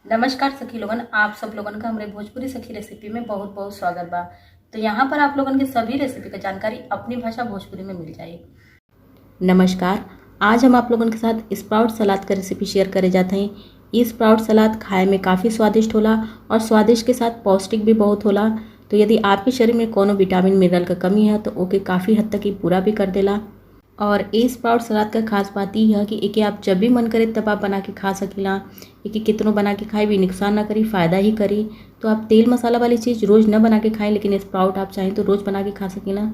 नमस्कार सखी लोगन, आप सब लोगन का हमारे भोजपुरी सखी रेसिपी में बहुत बहुत स्वागत बा। तो यहाँ पर आप लोगन के सभी रेसिपी का जानकारी अपनी भाषा भोजपुरी में मिल जाए। नमस्कार, आज हम आप लोगन के साथ स्प्राउट सलाद का रेसिपी शेयर करे जाते हैं। ये स्प्राउट सलाद खाए में काफ़ी स्वादिष्ट होला और स्वादिष्ट के साथ पौष्टिक भी बहुत होला। तो यदि आपके शरीर में कोनो विटामिन मिनरल का कमी है तो ओके काफ़ी हद तक ये पूरा भी कर देला। और ये स्प्राउट सलाद का खास बात यह है कि एके आप जब भी मन करे तब आप बना के खा सकीला। एके कितनों बना के खाए भी नुकसान ना करी, फ़ायदा ही करी। तो आप तेल मसाला वाली चीज़ रोज़ न बना के खाएं, लेकिन स्प्राउट आप चाहें तो रोज़ बना के खा सकीला।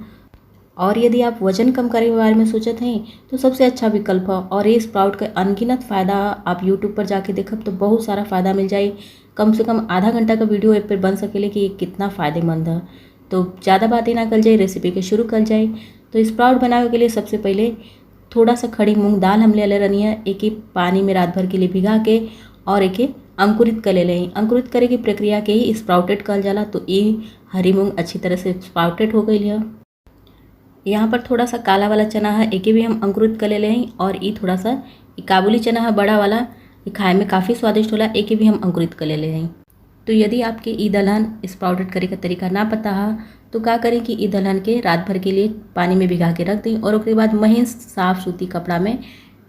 और यदि आप वजन कम करे के बारे में सोचते हैं तो सबसे अच्छा विकल्प है। और ये स्प्राउट का अनगिनत फ़ायदा आप यूट्यूब पर जाके देखब तो बहुत सारा फ़ायदा मिल जाए। कम से कम आधा घंटा का वीडियो ऐप पर बन सकेले कि ये कितना फ़ायदेमंद है। तो ज़्यादा बातें ना कर जाए, रेसिपी के शुरू कर जाए। तो स्प्राउट बनाने के लिए सबसे पहले थोड़ा सा खड़ी मूंग दाल हम ले ले रही है, एक ही पानी में रात भर के लिए भिगा के और एक अंकुरित कर ले लें। अंकुरित करे की प्रक्रिया के ही स्प्राउटेड कहल जाला। तो ये हरी मूंग अच्छी तरह से स्प्राउटेड हो गई है। यहाँ पर थोड़ा सा काला वाला चना है, एके भी हम अंकुरित कर ले लें। और ये थोड़ा सा काबुली चना है, बड़ा वाला, ये खाए में काफ़ी स्वादिष्ट होला, एके भी हम अंकुरित कर ले लें। तो यदि आपके ई दलहन स्प्राउटेड करे का तरीका ना पता है तो क्या करें कि ई दलहन के रात भर के लिए पानी में भिगा के रख दें और उसके बाद महीन साफ़ सूती कपड़ा में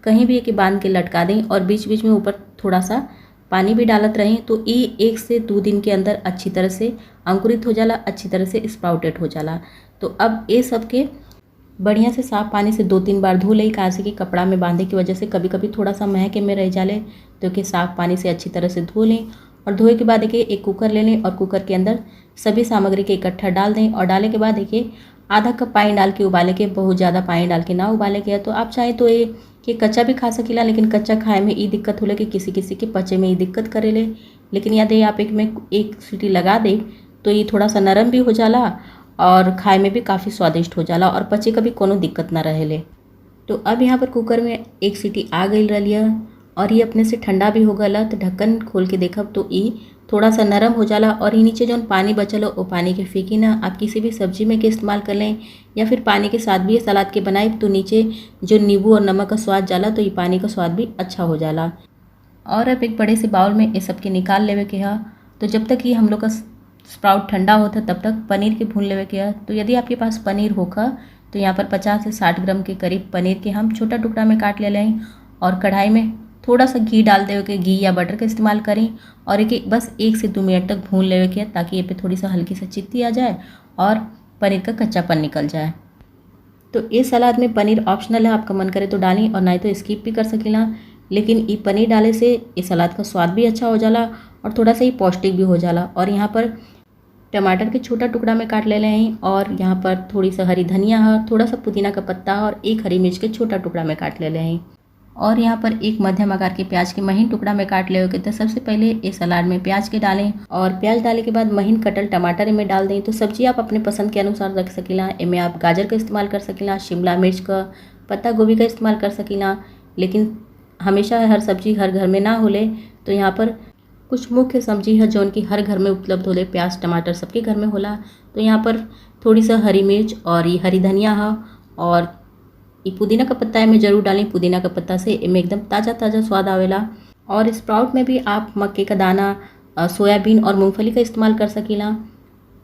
कहीं भी एक बांध के लटका दें और बीच बीच में ऊपर थोड़ा सा पानी भी डालत रहें। तो ये 1 से 2 दिन के अंदर अच्छी तरह से अंकुरित हो जाला, अच्छी तरह से स्प्राउटेड हो जाला। तो अब ये सब के बढ़िया से साफ़ पानी से 2-3 बार धो लें, काहे से कि कपड़ा में बांधे की वजह से कभी कभी थोड़ा सा महक में रह जाले। तो कि साफ़ पानी से अच्छी तरह से धो लें और धोए के बाद देखिए एक कुकर ले लें और कुकर के अंदर सभी सामग्री के इकट्ठा डाल दें। और डाले के बाद देखिए आधा कप पानी डाल के उबाले के, बहुत ज़्यादा पानी डाल के ना उबाले के। तो आप चाहे तो ये कि कच्चा भी खा सकीला, लेकिन कच्चा खाए में ये दिक्कत होले कि किसी किसी के पचे में ये दिक्कत करेले। लेकिन यदि आप एक में एक सीटी लगा दें तो ये थोड़ा सा नरम भी हो जाला और खाए में भी काफ़ी स्वादिष्ट हो जाला और पचे का भी कोनो दिक्कत ना रहेले। तो अब यहाँ पर कुकर में एक सीटी आ गई रही है और ये अपने से ठंडा भी हो गया। तो ढक्कन खोल के देखब तो ये थोड़ा सा नरम हो जाला और ये नीचे जो पानी बचल हो वो पानी के फेंकी ना। आप किसी भी सब्जी में के इस्तेमाल कर लें या फिर पानी के साथ भी ये सलाद के बनाए तो नीचे जो नींबू और नमक का स्वाद जाला तो ये पानी का स्वाद भी अच्छा हो जाला। और अब एक बड़े से बाउल में ये सब के निकाल लेवे के है। तो जब तक ये हम लोग का स्प्राउट ठंडा होता तब तक पनीर के भून लेवे के है। तो यदि आपके पास पनीर होगा तो यहाँ पर 50 से 60 ग्राम के करीब पनीर के हम छोटा टुकड़ा में काट ले लें और कढ़ाई में थोड़ा सा घी डाल देवे के, घी या बटर का इस्तेमाल करें और एक बस 1 से 2 मिनट तक भून लेवे के, ताकि ये पे थोड़ी सा हल्की सी चित्ती आ जाए और पनीर का कच्चापन निकल जाए। तो ये सलाद में पनीर ऑप्शनल है, आपका मन करे तो डालें और नहीं तो स्किप भी कर सकेला। लेकिन ये पनीर डाले से ये सलाद का स्वाद भी अच्छा हो जाला और थोड़ा सा ही पौष्टिक भी हो जाला। और यहाँ पर टमाटर के छोटा टुकड़ा में काट ले लें और यहाँ पर थोड़ी सा हरी धनिया है, थोड़ा सा पुदीना का पत्ता और एक हरी मिर्च के छोटा टुकड़ा में काट ले लें। और यहाँ पर एक मध्यम आकार के प्याज के महीन टुकड़ा में काट ले। तो सबसे पहले ये सलाद में प्याज के डालें और प्याज डाले के बाद महीन कटल टमाटर में डाल दें। तो सब्जी आप अपने पसंद के अनुसार रख सकीला। इनमें आप गाजर का इस्तेमाल कर सकीला, शिमला मिर्च का, पत्ता गोभी का इस्तेमाल कर सकीला। लेकिन हमेशा हर सब्जी हर घर में ना होले, तो यहाँ पर कुछ मुख्य सब्जी है जो उनकी हर घर में उपलब्ध होले, प्याज टमाटर सबके घर में होला। तो यहाँ पर थोड़ी सा हरी मिर्च और ये हरी धनिया है और ये पुदीना का पत्ता में ज़रूर डालें। पुदीना का पत्ता से इनमें एकदम ताज़ा ताज़ा स्वाद आवेला। और स्प्राउट में भी आप मक्के का दाना, सोयाबीन और मूंगफली का इस्तेमाल कर सकीला।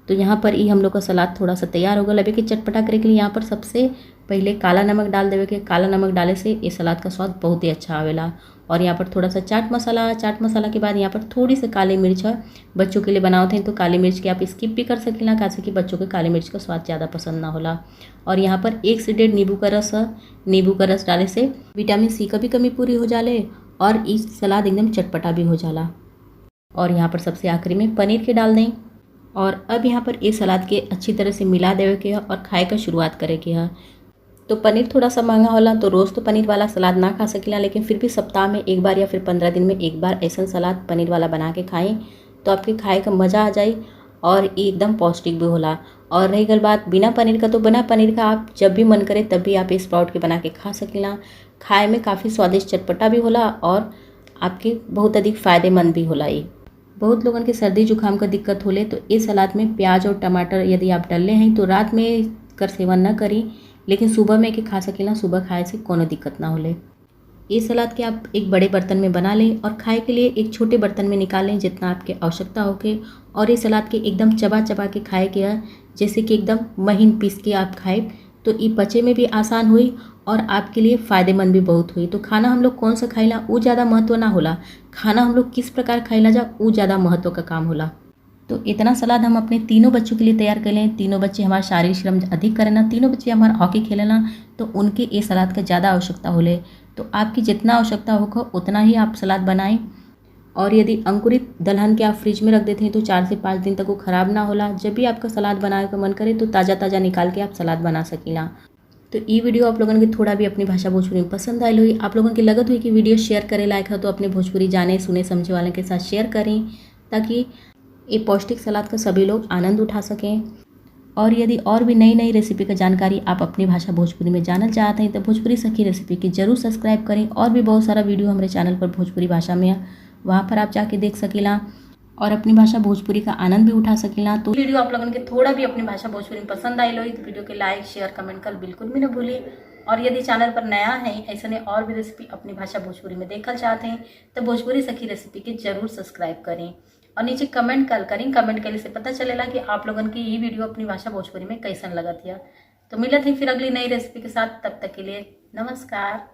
तो यहाँ पर ये हम लोग का सलाद थोड़ा सा तैयार हो गया। अभी कि चटपटा करे के लिए यहाँ पर सबसे पहले काला नमक डाल देवे के। काला नमक डाले से ये सलाद का स्वाद बहुत ही अच्छा आवेला। और यहाँ पर थोड़ा सा चाट मसाला, चाट मसाला के बाद यहाँ पर थोड़ी सी काली मिर्च है, बच्चों के लिए बनाते हैं तो काली मिर्च के आप स्किप भी कर सकेला, काहे कि बच्चों के काली मिर्च का स्वाद ज़्यादा पसंद ना होला। और यहाँ पर 1 से 1.5 नींबू का रस है, नींबू का रस डाले से विटामिन सी का भी कमी पूरी हो जाले और इस सलाद एकदम चटपटा भी हो जाला। और यहाँ पर सबसे आखिरी में पनीर के डाल दें और अब यहाँ पर ये सलाद के अच्छी तरह से मिला देवे के और खाए का शुरुआत करे के है। तो पनीर थोड़ा सा महंगा होला तो रोज़ तो पनीर वाला सलाद ना खा सकीला, लेकिन फिर भी सप्ताह में एक बार या फिर 15 दिन में एक बार ऐसा सलाद पनीर वाला बना के खाएं तो आपके खाए का मज़ा आ जाए और ये एकदम पौष्टिक भी होला। और रही गल बात बिना पनीर का, तो बिना पनीर का आप जब भी मन करे तब भी आप स्प्राउट के बना के खा सकीला। खाए में काफ़ी स्वादिष्ट चटपटा भी होला और आपके बहुत अधिक फ़ायदेमंद भी होला। ये बहुत लोगन के सर्दी जुकाम का दिक्कत होले तो इस सलाद में प्याज और टमाटर यदि आप डाले हैं तो रात में कर सेवन न करी, लेकिन सुबह में के खा सकेला। सुबह खाए से कोनो दिक्कत ना होले। ये सलाद के आप एक बड़े बर्तन में बना लें और खाए के लिए एक छोटे बर्तन में निकालें जितना आपके आवश्यकता होके। और ये सलाद के एकदम चबा चबा के खाए के है, जैसे कि एकदम महीन पीस के आप खाए तो ये पचे में भी आसान हुई और आपके लिए फ़ायदेमंद भी बहुत हुई। तो खाना हम लोग कौन सा खाइला वो ज़्यादा महत्व ना होला, खाना हम लोग किस प्रकार खाइला जा वो ज़्यादा महत्व का काम होला। तो इतना सलाद हम अपने तीनों बच्चों के लिए तैयार कर लें। तीनों बच्चे हमारे शारीरिक श्रम अधिक करना, तीनों बच्चे हमारे हॉकी खेलना, तो उनके ये सलाद का ज़्यादा आवश्यकता होले। तो आपकी जितना आवश्यकता होगा उतना ही आप सलाद बनाएं। और यदि अंकुरित दलहन के आप फ्रिज में रख देते हैं तो 4 से 5 दिन तक वो ख़राब ना होला। जब भी आपका सलाद बनाने का मन करे तो ताज़ा ताज़ा निकाल के आप सलाद बना सकीला। तो ये वीडियो आप लोगन के थोड़ा भी अपनी भाषा भोजपुरी में पसंद आयल हुई, आप लोगन के लगत हुई कि वीडियो शेयर करे लायक है, तो अपने भोजपुरी जाने सुने समझे वालों के साथ शेयर करें ताकि ये पौष्टिक सलाद का सभी लोग आनंद उठा सकें। और यदि और भी नई नई रेसिपी का जानकारी आप अपनी भाषा भोजपुरी में जानना चाहते हैं तो भोजपुरी सखी रेसिपी की जरूर सब्सक्राइब करें। और भी बहुत सारा वीडियो हमारे चैनल पर भोजपुरी भाषा में है, वहाँ पर आप जाके देख सकेला और अपनी भाषा भोजपुरी का आनंद भी उठा सकेला। तो वीडियो आप लोगन के थोड़ा भी अपनी भाषा भोजपुरी में पसंद आई हो तो वीडियो के लाइक शेयर कमेंट कर बिल्कुल भी न भूलिए। और यदि चैनल पर नया है, ऐसे ने और भी रेसिपी अपनी भाषा भोजपुरी में देखना चाहते हैं तो भोजपुरी सखी रेसिपी के जरूर सब्सक्राइब करें और नीचे कमेंट कल करें। कमेंट करने से पता चलेला कि आप लोगन की ये वीडियो अपनी भाषा भोजपुरी में कैसन लगत है। तो मिलत है फिर अगली नई रेसिपी के साथ, तब तक के लिए नमस्कार।